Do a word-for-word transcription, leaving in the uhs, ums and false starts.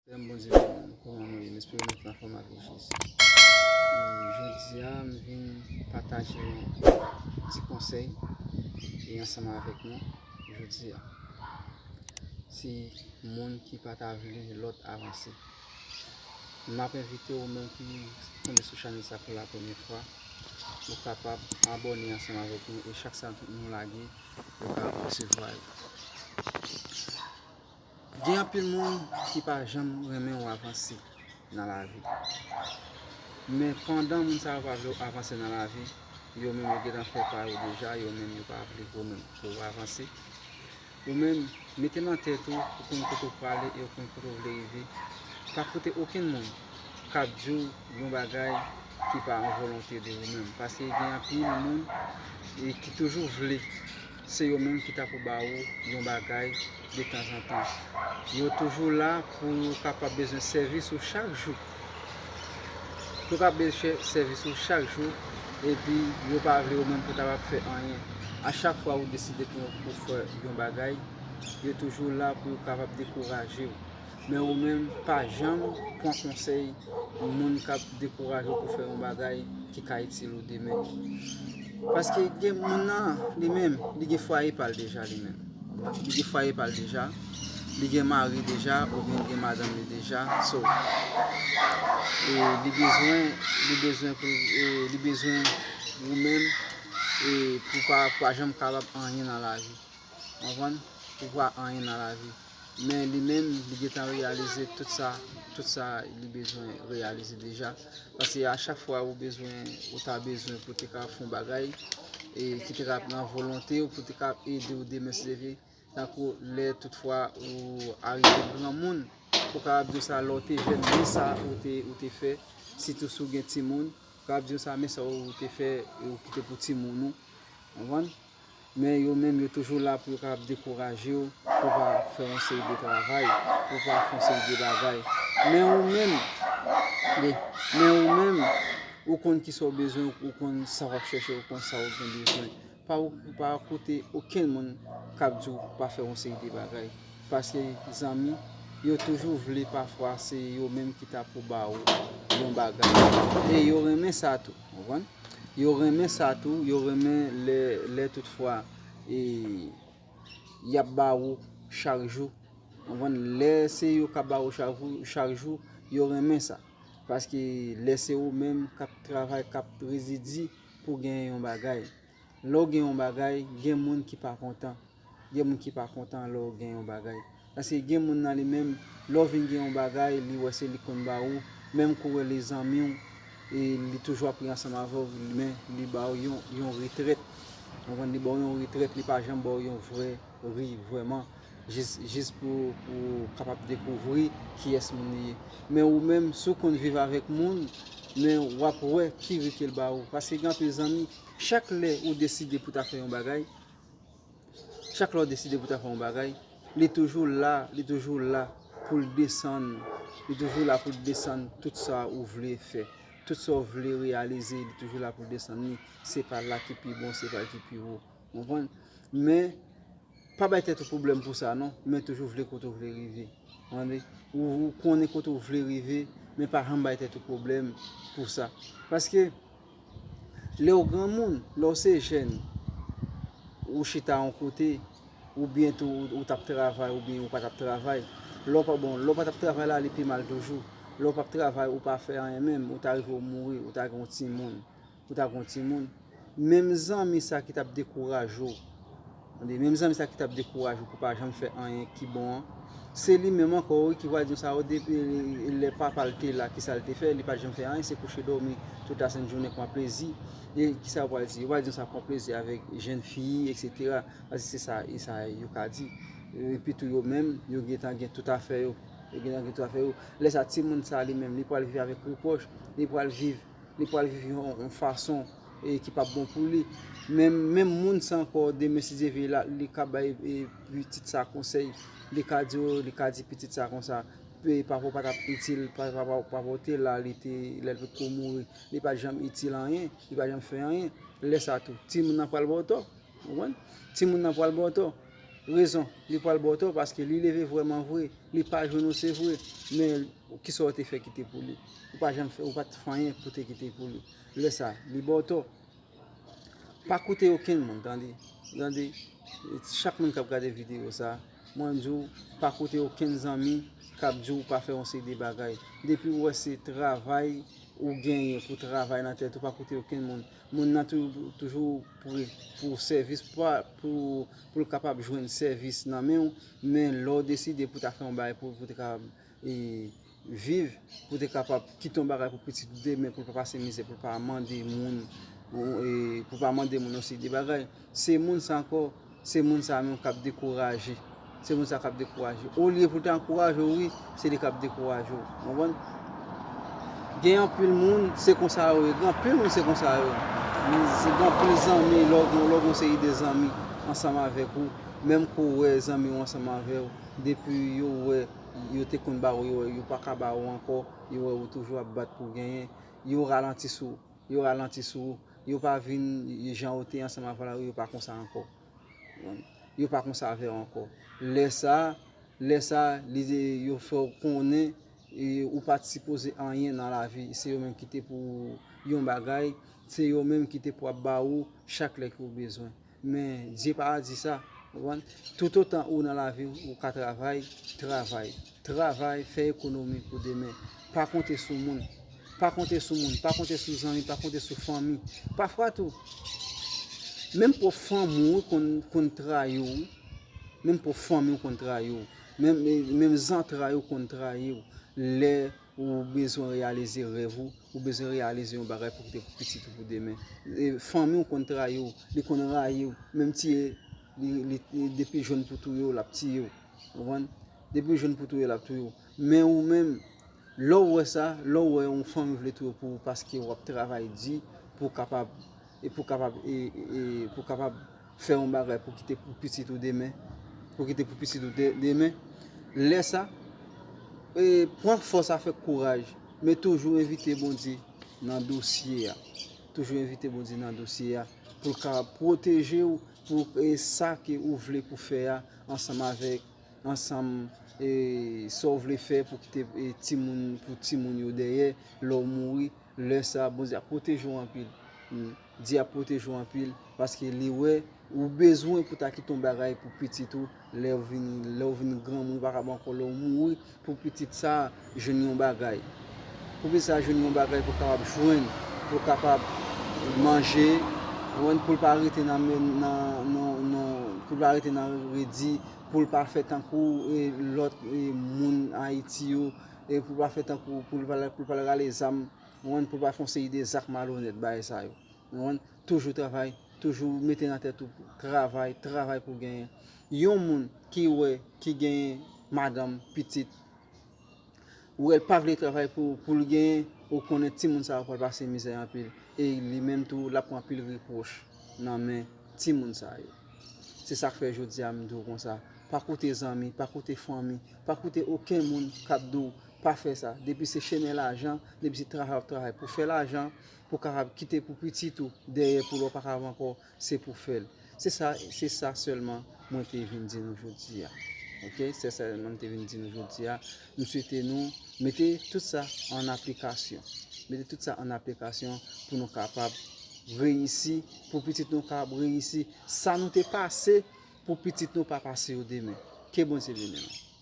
Frè m, Bondye beni w. Kòman nou ye? M espere nou tout anfòm avèk Jezi. E, jodi a, m vin pataje yon ti konsèy e ansanm avèk nou jodi a. Se moun ki pa ta vle lòt avanse. M ap envite ou menm ki tonbe sou chanèl sa pou la premyè fwa, ou kapab abòne ansanm avèk nou e chak sa nou lage, ou ka resevwa yo. Gen anpil moun ki pa janm renmen w avanse nan lavi. Men pandan moun sa yo pa vle w avanse nan lavi, yo menm yo gentan fè pa yo deja, yo menm yo pa vle ou menm pou w avanse. Ou menm, mete nan tèt ou, ou konn kote w prale e ou konn kote w vle rive. Pa koute okenn moun k ap di w yon bagay ki pa an volonte de ou menm. Paske gen anpil moun e ki toujou vle se yo menm ki ta pou ba ou yon bagay detanzantan. Yo toujou la pou yo kapab bezwen sèvis ou chak jou. Pou yo kapab bezwen sèvis ou chak jou, epi yo pa vle ou menm pou ta pa fè anyen. A chak fwa ou deside pou, pou fè yon bagay, yo toujou la pou yo kapab dekouraje w. Men ou menm, pa janm pran konsèy moun k ap dekouraje w pou fè yon bagay ki ka itil ou demen. Paske gen moun nan, li menm, li gen fwaye pa l deja, li menm. Li gen fwaye pa l deja, li gen mari deja, oubyen li gen madanm li deja. So, e, li bezwen, li bezwen pou, e, li bezwen ou menm, e, pou pa, pa janm kapab anyen nan lavi. Konprann? Pou pa anyen nan lavi. Men li menm, li gentan reyalize tout sa, tout sa li bezwen reyalize deja. Paske a chak fwa ou bezwen, ou ta bezwen pou te ka fè yon bagay, e ki te ka nan volonte ou, pou te ka ede w demen si Dye vle, tankou lè tout fwa ou arive granmoun, ou kapab di w sa lè w te jèn, men sa ou te, ou te fè, sitou si w gen timoun, ou kapab di w sa, men sa ou te fè, e ou kite pou timoun ou. Konprann? Men yo menm, yo toujou la pou yo kapab dekouraje w, pou w pa fè yon seri de travay, pou w pa fè yon seri de bagay. Men ou menm, men, men ou menm, ou konn kisa w bezwen, ou konn sa w ap chèche, ou konn sa w gen bezwen. Pa, pa koute okenn moun k ap di w pa fè yon seri de bagay. Paske, zanmi, yo toujou vle pafwa se yo menm ki ta pou ba ou yon bagay. E yo renmen sa tou, konprann? Yo renmen sa tou, yo renmen lè, lè tout fwa, e, y ap ba ou chak jou. Konprann? Lè se yo k ap ba ou chak jou, chak jou, yo renmen sa. Paske lè se ou menm k ap travay, k ap rizidi pou genyen yon bagay. Lè w gen yon bagay, gen moun ki pa kontan. Gen moun ki pa kontan lè w gen yon bagay. Paske gen moun nan li menm, lè w vin gen yon bagay, li wè se li k konn ba ou, menm kou wè li zanmi w, e li toujou ap ri ansanm avè w, men li ba w yon, yon retrèt. Ou konprann? Li ba w yon retrèt, li pa janm ba w yon vrè ri vrèman. Jis, jis pou, pou w kapab dekouvri kiyès moun li ye. Men ou menm, si w konn viv avèk moun, men w ap wè ki ri ke l ba ou. Paske gen anpil zanmi, chak lè ou deside pou ta fè yon bagay, chak lè w deside pou ta fè yon bagay, li toujou la, li toujou la pou l desann, li toujou la pou l desann tout sa ou vle fè, tout sa w vle reyalize, li toujou la pou l desann li. Se pa l la ki pi bon, se pa l ki pi wo. Konprann? Men, pa bay tèt ou pwoblèm pou sa, non, men toujou vle kote w vle rive. Tande? Ou, ou konnen kote w vle rive, men pa janm bay tèt ou pwoblèm pou sa. Paske, lè w granmoun, lè w se jèn, ou chita yon kote, oubyen tou ou, ou t ap travay, oubyen ou pa t ap travay. Lè w pa, bon, lè w pa t ap travay la, li pi mal toujou. Lè w p ap travay, ou pa fè anyen menm, ou ta rive w mouri, ou ta gen yon timoun, ou ta gen yon timoun. Menm zanmi sa ki t ap dekouraje w, tande, menm zanmi sa ki t ap dekouraje w pou pa janm fè anyen ki bon an, se li menm ankò, wi, ki pral di w sa, o, depi lè papa l te la, kisa l te fè, li pa t janm fè anyen, se kouche dòmi tout lasent jounen pran plezi. E kisa yo pral di? Yo pral di w sa, pran plezi avèk jèn fi, etsetera. Paske se sa, e sa yo ka di. Epi tou yo menm, yo gentan gen tout afè yo. Yo gentan gen tout afè yo. Lè sa, timoun sa li menm, li pral viv avèk repwòch, li pral viv, li pral viv yon, yon fason, e ki p ap bon pou li. Menm, menm moun sa ankò, demen si Dye vle, la, li ka bay, e, pitit sa konsèy. Li ka di, li ka di pitit sa konsa, e, papa w pa t ap itil, pa, papa, papa w te la, li te, lè l potko mouri, li pa t janm itil anyen, li pa t janm fè anyen. Lè sa tou, timoun nan pral ba w tò. Ou konprann? Timoun nan pral ba w tò. Rezon, li pral ba w tò paske li leve vrèman vre, li pa jwenn ou se vre, men kisa w te fè kite pou li? Ou pa janm fè, ou pa t fè anyen pou te kite pou li. Lè sa, li ba w tò. Pa koute okenn moun, tande. Tande, chak moun k ap gade videyo sa, mwen di w, pa koute okenn zanmi k ap di w pa fè yon seri de bagay. Depi w wè se travay ou genyen pou travay nan tèt ou, pa koute okenn moun. Moun nan tou- toujou pre pou sèvis, pou, pou, pou l kapab jwenn sèvis nan men w, men lè w deside pou ta fè yon bagay pou, pou te kapab e, viv, pou te kapab kite yon bagay pou pitit ou demen, pou l pa pase mizè, pou l pa mande moun, e, pou l pa mande moun yon seri de bagay. Se moun sa ankò, se moun sa menm k ap dekouraje. Se moun sa k ap dekouraje. Olye pou l te ankouraje w, wi, se li k ap dekouraje w. Konprann? Gen anpil moun, se konsa yo ye. Gen anpil moun, se konsa yo ye. Gen anpil zanmi, lè w gen, lè w gen yon seri de zanmi ansanm avèk ou, menm kou w wè zanmi w ansanm avè w, depi yo wè yo te konn ba ou, yo, yo pa ka ba ou ankò, yo wè ou toujou ap bat pou genyen, yo ralanti sou, yo ralanti sou, yo pa vin jan ou te ansanm avè la, yo pa konsa ankò. Yo pa konsa avè w ankò. Lè sa, lè sa, li, yo fè w konnen, e, ou pa t sipoze anyen nan lavi. Se yo menm ki te pou yon bagay, se yo menm ki te pou ap ba ou chak lè ke w bezwen. Men Dye pa di sa, konprann? Toutotan ou nan lavi, ou ka travay, travay, travay, fè ekonomi pou demen. Pa konte sou moun. Pa konte sou moun, pa konte sou zanmi, pa konte sou fanmi. Pafwa tou, menm pwòp fanmi w konn, konn trayi w, wi. Menm pwòp fanmi w konn trayi w. Menm, menm zantray ou konn trayi w. Lè ou bezwen reyalize rèv ou, ou bezwen reyalize yon bagay pou kite pou pitit ou pou demen. E, fanmi w konn trayi w, li konn rayi w, menm tiye, li, li, li, depi jwenn pou touye w, l ap tiye w. Konprann? Depi jwenn pou touye w, l ap touye w. Men ou menm, lè w wè sa, lè w wè yon fanmi vle touye w pou, paske w ap travay di pou w kapab, e pou w kapab, e, e, e pou w kapab fè yon bagay pou kite pou pitit ou demen, pou kite pou pitit ou de-, demen. Lè sa, e, pran fòs avèk kouraj, men toujou envite Bondye nan dosye a. Toujou envite Bondye nan dosye a pou l ka pwoteje w, pou, e, sa ke ou vle pou fè a, ansanm avèk, ansanm, e, sa w vle fè pou kite, e, timoun, pou timoun yo dèyè, lè w mouri, lè sa, Bondye ap pwoteje w anpil. Hmm. Dye ap pwoteje w anpil, paske li wè ou bezwen pou ta kite yon bagay pou pitit ou, lè w vin, lè w vin granmoun, ou pa kab ankò, lè w mouri, pou pitit sa jwenn yon bagay. Pou pitit sa jwenn yon bagay pou kapab jwenn, pou kapab manje, konprann, pou l pa rete nan, nan, nan, nan, pou l pa rete nan redi, pou l pa fè tankou, e, lòt, e, moun Ayiti yo, e pou l pa fè tankou, pou l pa, pou l pa rale zam, konprann, pou l pa fè yon seri de zak malonèt, bagay sa yo. Konprann? Toujou travay, toujou mete nan tèt ou, travay, travay pou genyen. Yon moun ki wè, ki genyen madanm, pitit, ou wè l pa vle travay pou, pou l genyen, ou konnen timoun sa yo pral pase mizè anpil. E li menm tou, l ap pran anpil repwòch nan men timoun sa yo. Se sa k fè jodi a m di w konsa, pa koute zanmi, pa koute fanmi, pa koute okenn moun k ap di w pa fè sa. Depi se chemen lajan, depi se travay w ap travay pou fè lajan, pou w kapab kite pou pitit ou dèyè pou lè w pa kapab ankò, se pou fè l. Se sa, se sa sèlman mwen te vin di nou jodi a. Oke? Se sèlman m te vin di nou jodi a. M swete nou mete tout sa an aplikasyon. Mete tout sa an aplikasyon pou nou kapab reyisi, pou pitit nou kapab reyisi. Sa nou te pase, pou pitit nou pa pase yo demen. Ke Bondye beni nou.